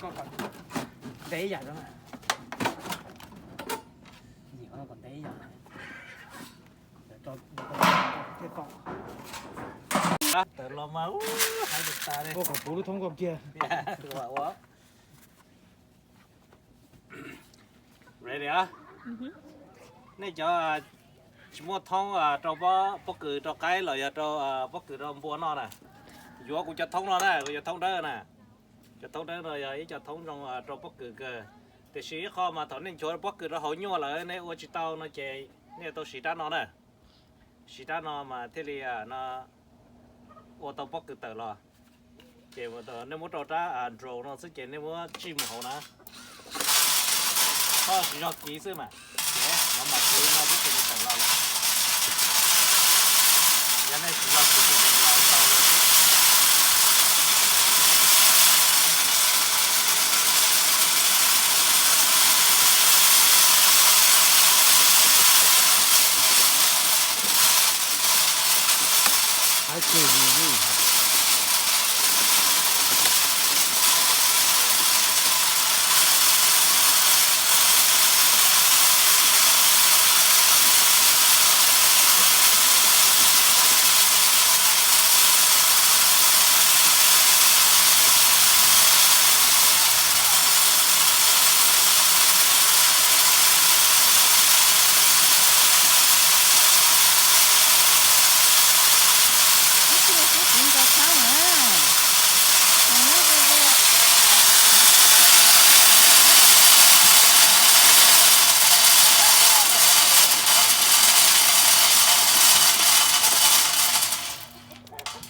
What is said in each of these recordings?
Ntev yam no, kom ntev yam. Tawm los mas hais tas li. Ua kom puv lub thoob ko kiag. Ready a? Nej cov tsis muaj thoob rau pob kws rau qaib los yog rau pob kws rau npua noj na, yuav kuv cov thoob no na, kuv cov thoob dawb na. Cov thoob dawb no yog ib co thoob zoo rau pob kws kawg. Tiam sis ib qho mas thaum nej nchuav pob kws rau hauv nyuaj lawm nej ua tsis tau no ces nej tau siv rab no na. Siv rab no mas thiaj li no ua tau pob kws tawm los. Ces nej muab rau rab drone no xwb ces nej muab tsij mus hauv na. Koj siv zog kiv xwb mas, no mas kiv no twb tsis tawm los lawm. Yog nej siv zog kiv ces los tau.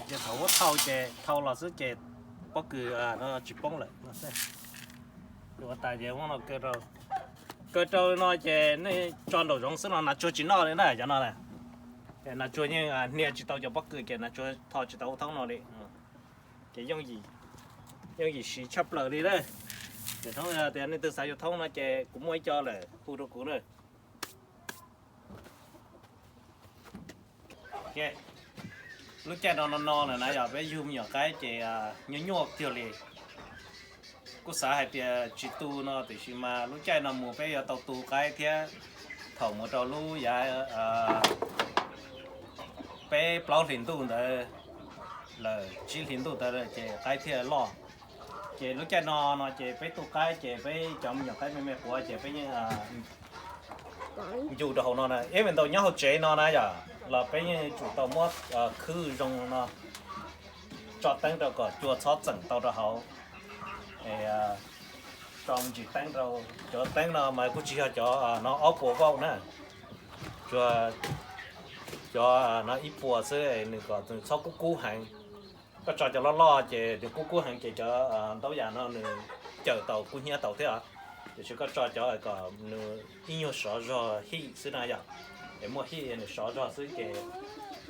Ces thaum ua thau ces thau los xwb ces pob kws no tsis poob lawm no xwb. Ua tas ces muab no kaw rau, kaw rau no ces nej tso nraum zoov xwb no nas tsuag tsis noj li na cov no na. Nas tsuag yeej hnia tsis tau cov pob kws ces nas tsuag tho tsis tau thoob no li. Ces yooj yim siv tshaj plaws li na. Ces thoob tias nej twg xav yuav thoob no ces kuv muaj ib co lawm hu rau kuv na. Lub caij no no no lawm na yog peb yug me nyuam qaib ces nyuaj nyuaj tiag li. Kuj xav hais tias tsis tu no tiam sis mas lub caij no mus peb yuav tau tu qaib thiab. Thaum mus rau lub yav peb plaub hlis ntuj ntawd lawm, tsib hlis ntuj ntawd lawm ces qaib thiaj loj. Ces lub caij no no ces peb tu qaib ces peb cov me nyuam qaib me me quav ces peb yeej ncu rau hauv no na, ib me ntau nyob hauv tsev no na yom, los peb yeej tsum tau muab khwb zoo no tso teeb rau kom cua txhob txeem tau rau hauv. Tso me ntsis teeb rau, cov teeb no mas kuj tsis yog cov no ob puas vauj na, tsuas cov no ib puas xwb nws kom nws txhob kub kub heev. Koj tso cov loj loj ces nws kub kub heev ces cov ntaub yam no nws cawm tau kub hnyiab tau thiab. Tiam sis koj tso cov kom nws ib nyuag sov zog hij xwb na yom, es muaj hij nws sov zog xwb ces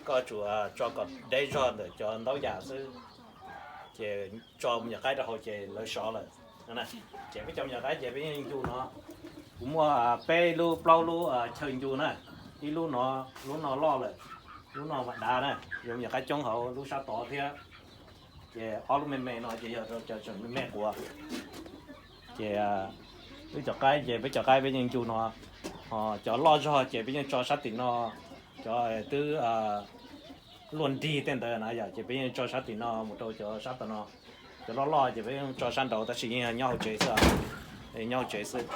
koj tsum tso kom deb zog ntawm cov ntaub yam xwb. Ces tso me nyuam qaib rau hauv ces lawv sov lawm. Ces peb cov me nyuam qaib ces peb yeej ncu no. Kuv muaj peb lub plaub lub chaw ncu na, ib lub no, lub no loj lawm, lub no mas dav na, yuav me nyuam qaib coob hauv lub sab tod thiab. Ces ob lub me me no ces yog rau cov tseem me me quav. Ces wb cov qaib ces peb cov qaib peb yeej ncu no, ho cov loj zog ces peb yeej tso sab tim no, cov twb luaj nrig tej ntawd na yom, ces peb yeej tso sab tim no mus rau cov sab tom no. Cov loj loj ces peb yeej tso sab nraud tab sis yeej nyob hauv tsev xwb, nyob hauv tsev xwb.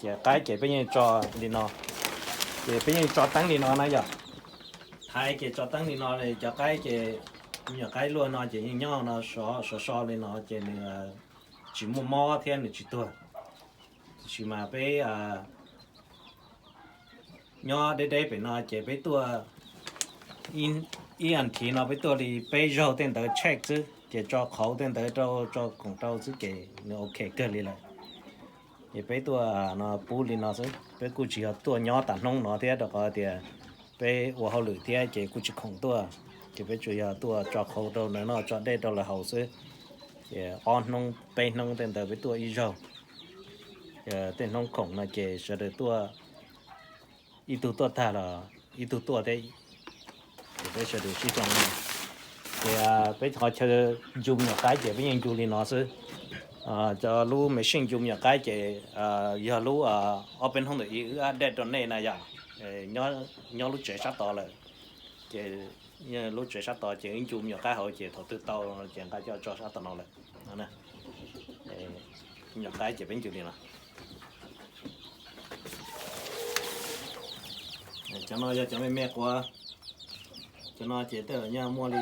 Ces qaib ces peb yeej tso li no, ces peb yeej tso teeb li no na yom. Hais ces tso teeb li no, cov qaib ces me nyuam qaib luaj no ces yeej nyob no sov so li no ces nws tsis muaj mob thiab nws tsis tuag. Tiam sis mas peb nyob deb deb pem no ces peb tuaj ib as thiv no peb tuaj li peb zaug tej ntawd check xwb ces tso qhauv tej ntawd rau, tso khoom rau xwb ces nws ok kawg li lawm. Ces peb tuaj no pub li no xwb, peb kuj tsis yog tuaj nyob tas hnub no thiab rau qhov tias peb ua hauj lwm thiab ces kuj tsis khoom tuaj. Ces peb tsuas yog tuaj tso qhauv rau lawv noj, tso dej rau lawv haus xwb. Ces ob hnub peb hnub tej ntawd peb tuaj ib zaug. Tej hnub khoom no ces sawv daws tuaj, ib tug tuaj tag los ib tug tuaj thiab. Ces peb sawv daws sib koom. Ces peb qhov chaw ncu me nyuam qaib ces peb yeej ncu li no xwb. Cov lub machine ncu me nyuam qaib ces yog lub ob peb hnub ntawm ib wb update rau nej na yom. Nyob lub tsev sab tod lawm, ces lub tsev sab tod ces wb ncu me nyuam qaib hauv ces thaum twg tau ces nqa coj tso sab tom no lawm. Me nyuam qaib ces peb ncu li no. Cov no yog cov me me quav. Cov no ces tej zaum nyaj muaj li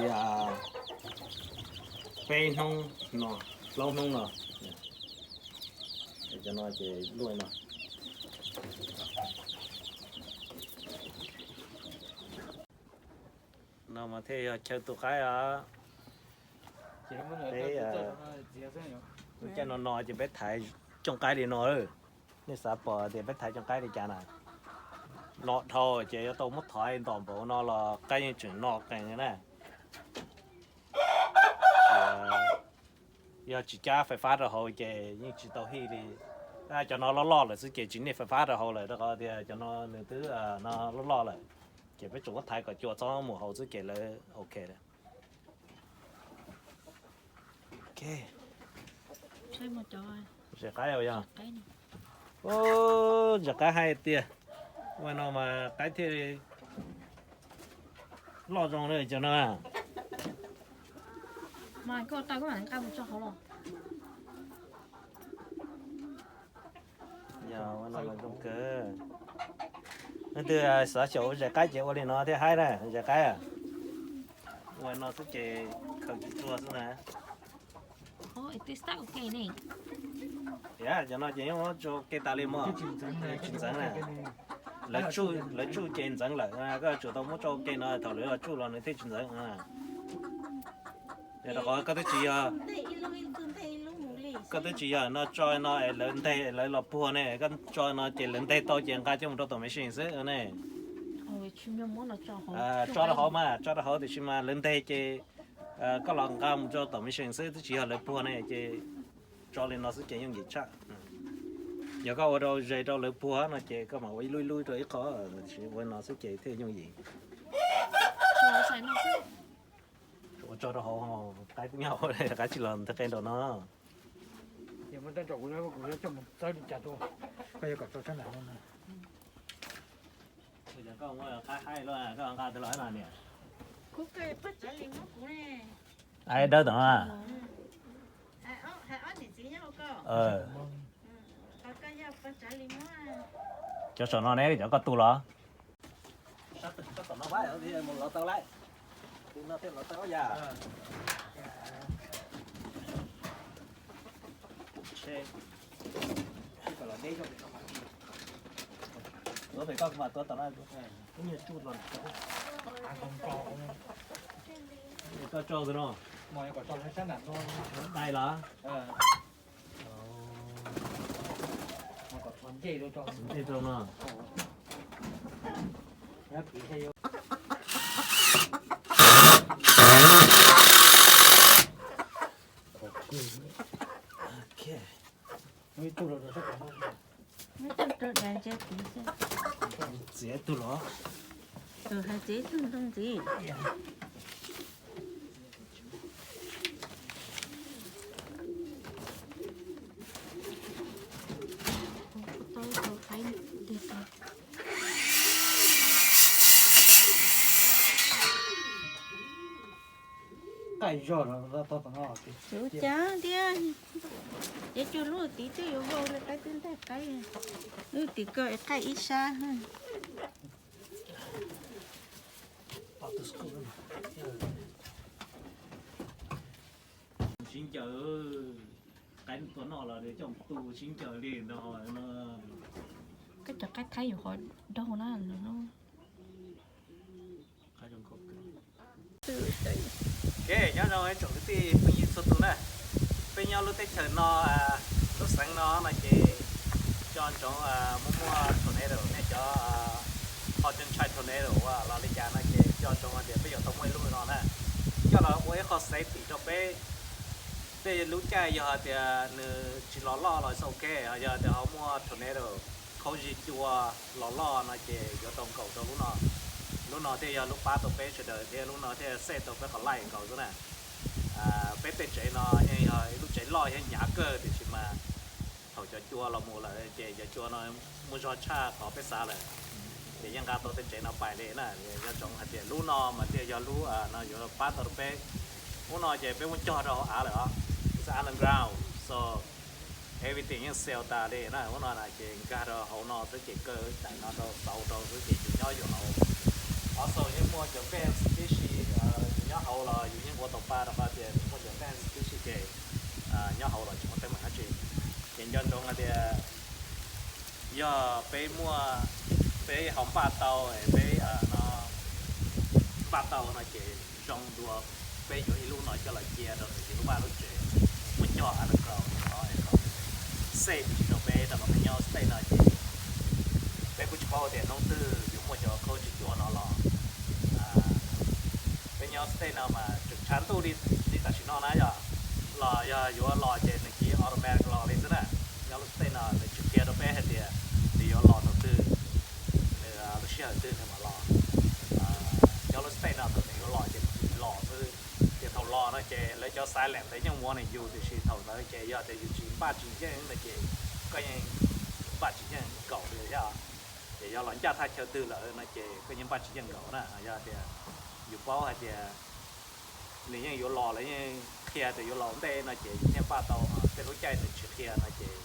peb hnub no, plaub hnub no. Cov no ces luaj no. No mas thiaj yog chaw tu qaib os. Peb, lub caij no no ces peb thaiv cooj qaib li no. Nej xav pom tias peb thaiv cooj qaib li cas na? No dhau ces yuav tau muab thov ntom npaum no los qaib yeej tseem no qees na. Yog tsis cab fais fab rau hauv ces yeej tsis tau hij li. Cov no loj loj lawm xwb ces tsis niaj fais fab rau hauv lawm rau qhov tias cov no nws twb no loj loj lawm. Ces peb tsuas muab thaiv kom cua txhob mus hauv xwb ces lawv ok lawm. Zes qaib yog, zes qaib hais tias ua no mas qaib thiaj loj zoo li cov no. Yog ua no zoo kawg. Leej twg xav xyaum ua zes qaib ces ua li no thiaj haib na, zes qaib. Ua no xwb ces khaws tsis txuag xwb na. Cov no ces yeej muab tso ke tas li mog, tsis ntxeev na. Lawv tsuj ces ntxeev lawm, koj tsuas tau muab tso ke no thaum lawv los tsuj los nws thiaj tsis ntxeev. Rau qhov koj twb tsis yog, koj twb tsis yog no tso no es lawv nteg lawv los puag ne, koj tso no ces lawv nteg tau ces nqa coj mus rau tom machine xwb ne. Tso rau hauv mas, tso rau hauv tiam sis mas lawv nteg ces koj los nqa mus rau tom machine xwb, twb tsis yog lawv puag ne ces tso li no xwb ces yooj yim tshaj. Yog koj ua rau ze rau lawv puag no ces koj mam ua ib lub ib lub rau ib qho, tiam sis ua no xwb ces thiaj yooj yim. Ua tso rau hauv, qaib nyob hauv, qaib tsis los nteg qe nraum no. Ai dawb tom no. Cov saum no ne cov koj tu los? Sab tom no mus lov tau lawm. Tus no thiaj lov tau yam. Tuav pem koj mas tuav tom no. Koj tso tus no. Dai los? Ncej rau no. Txiav tug los? Hais txiav tug ntoo ntxiv. Qaij zog los tau tom no. Tsis ua cas thiab, ces cog lub tim twb yuav vau li qaib twb ntag qaib. Lub tim ko qaij ib sab. Sib ncaws, qaib tua noj los coj tu sib ncaws li no. Koj cov qaib thaib yuav qhov daug na. Ok, nyob zoo ib tsoom kwv tij phooj ywg txhua tus na. Peb nyob lub teb chaws no, lub xeev no no ces nco ntsoov muaj muaj tornado, nej cov ho tseem ntshai tornado ua los li cas no ces nco ntsoov hais tias peb yuav tau muaj ib lub no na, coj los ua ib qho safety rau peb. Tej lub caij yog hais tias nws tsis los loj los xwb ok, yog tias ho muaj tornado, khaub zig cua los loj no ces yuav tau nkaum rau lub no. Lub no thiaj yog lub pab tau peb sawv daws thiab lub no thiaj save tau peb qhov life nkaus xwb na. Peb tej tsev no yeej yog ib lub tsev loj thiab hnyav kawg, tiam sis mas thaum cov cua los mus lawm ces cov cua no muaj zog tshaj qhov peb xav lawm. Ces yeej nqa tau tej tsev no pais li na. Nco ntsoov hais tias lub no mas thiaj yog lub no yuav pab tau rau peb. Lub no ces peb muab cog rau hauv av lawm os, it's underground, so everything yeej seal tas li na. Lub no na ces nkag rau hauv no xwb ces kaw daim no rau xauv rau xwb ces yus nyob yus hauv. Also yeej muaj cov fence tib si, yus nyob hauv los yus yeej ua tau pa rau qhov tias muaj cov fence tib si ces nyob hauv los tsis muaj teeb meem dab tsi. Ces nco ntsoov hais tias yog peb muaj, peb ho npaj tau, peb no npaj tau no ces zoo dua peb yuav ib lub no coj los cia rau ntawm yus lub vaj lub tsev, muab cog underground no kom safe rau peb rau qhov peb nyob state no ces peb kuj tsis paub tias hnub twg yuav muaj cov khaub ncaws cua no los. Peb nyob state no mas tseem tshav ntuj li tam sim no na yom, los yog yuav los ces nws cia automatic los li xwb na. Nyob lub state no nws tsis qhia rau peb hais tias nws yuav los thaum twg, nws lub sij hawm twg nws mam los. Nyob lub state no thaum nws yuav los ces nws los xwb. Ces thaum los no ces lawv cov silent lawv yeej warning yus, tiam sis thaum ntawd ces yog tias yus tsis npaj tsis yeej no ces koj yeej npaj tsis yeej nkaus li thiab. Ces yog los ncaj thaj chaw twg lawm no ces koj yeej npaj tsis yeej nkaus na. Yog tias yus paub hais tias nws yeej yuav los, lawv yeej qhia tias yuav los ua ntej no ces yus thiaj npaj tau. Tej lub caij nws tsis qhia no ces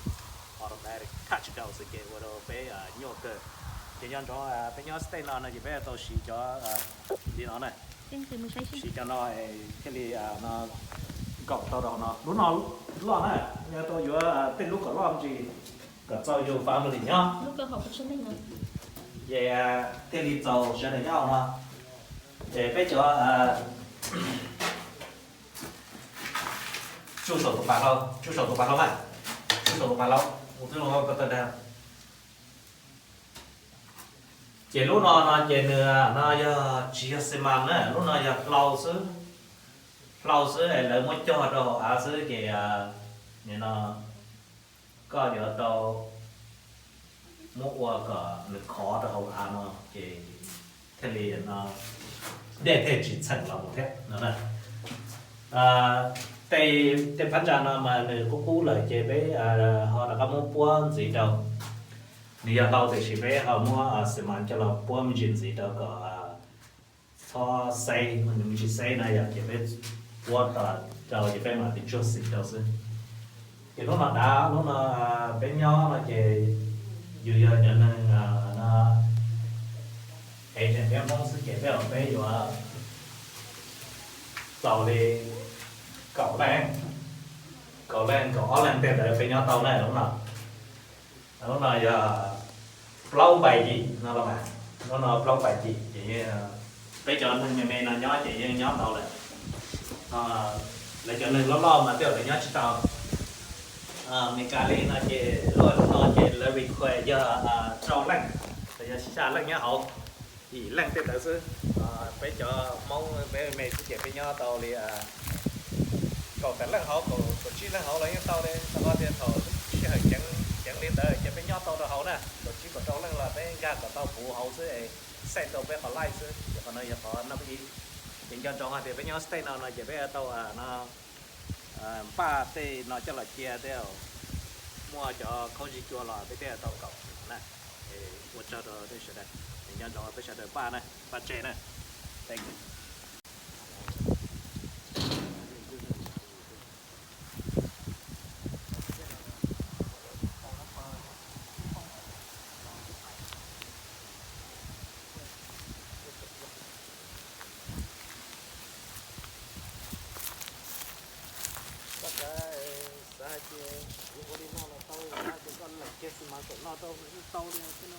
automatic touch down xwb ces ua rau peb nyuaj kawg. Ces nco ntsoov peb nyob state no no ces peb tau siv cov li no na. Siv cov no thiaj li no nkaum tau rau hauv no. Lub no loj na, tau yuav tej lub kom loj me ntsis kom txaus yus family nyob. Ces thiaj li txaus sawv daws nyob hauv no. Ces peb cov tsuj saum tus pas hlau, tsuj saum tus pas hlau na, tsuj saum tus pas hlau mus twb los ko taw dag. Ces lub no no ces nws no yog tsis yog xi mas na, lub no yog hlau xwb, hlau xwb es lawv muab cog rau hauv av xwb ces nim no koj yuav tau muab ua kom nws khov rau hauv av no ces thiaj li no dej thiaj tsis txheem los mus thiab no. Tej, tej phab ntsa no mas nws qub qub lawm ces peb ho rov qab muab puab ntxiv rau. Nws yog hlau tiam sis peb ho muab xi mas coj los puab me ntsis ntxiv rau kom txhob xeb, me ntsis xeb na yom, ces peb puab rau ces peb mam li tsuag xim rau xwb. Ces hnub no dav, hnub no peb nyob no ces yus yog cov neeg no ev tseem peb Hmoob xwb ces peb los peb yuav txaus li kaum leej, kaum leej kaum ob leeg tej ntawd peb nyob tau na hnub no. Hnub no yog plaub npaim yim no los mas, hnub no plaub npaim yim ces peb cov neeg me me no nyob ces yeej nyob tau lawm. Lawv cov neeg loj loj mas tej zaum lawv nyob tsis tau. Meskas li no ces lub no ces lawv require yog rau leej, los yog xya leej nyob hauv, yim leej tej ntawd xwb. Peb cov Hmoob peb me xwb ces peb nyob tau li kaum tawm leej hauv, kaum tsib leej hauv los yeej tau li. Rau qhov tias thaum lub sij hawm ceev li ntawd ces peb nyob tau rau hauv na, kaum tsib kaum rau leej los peb nkag kom tau puv hauv xwb es xej tau peb qhov laij xwb. Ces qhov no yog qhov no ib. Ces nco ntsoov hais tias peb nyob state no no ces peb tau no npaj tej no coj los cia tej, muaj cov khaub zig cua los peb thiaj tau nkaum na. Ua tsaug rau nej sawv daws, nco ntsoov peb sawv daws npaj na, npaj tseg na. Thank you. Koj xav, xav hais tias yuav ua li no los tau, xav hais tias koj leem kiag xi mas saum no rau yeej tau li xwb no.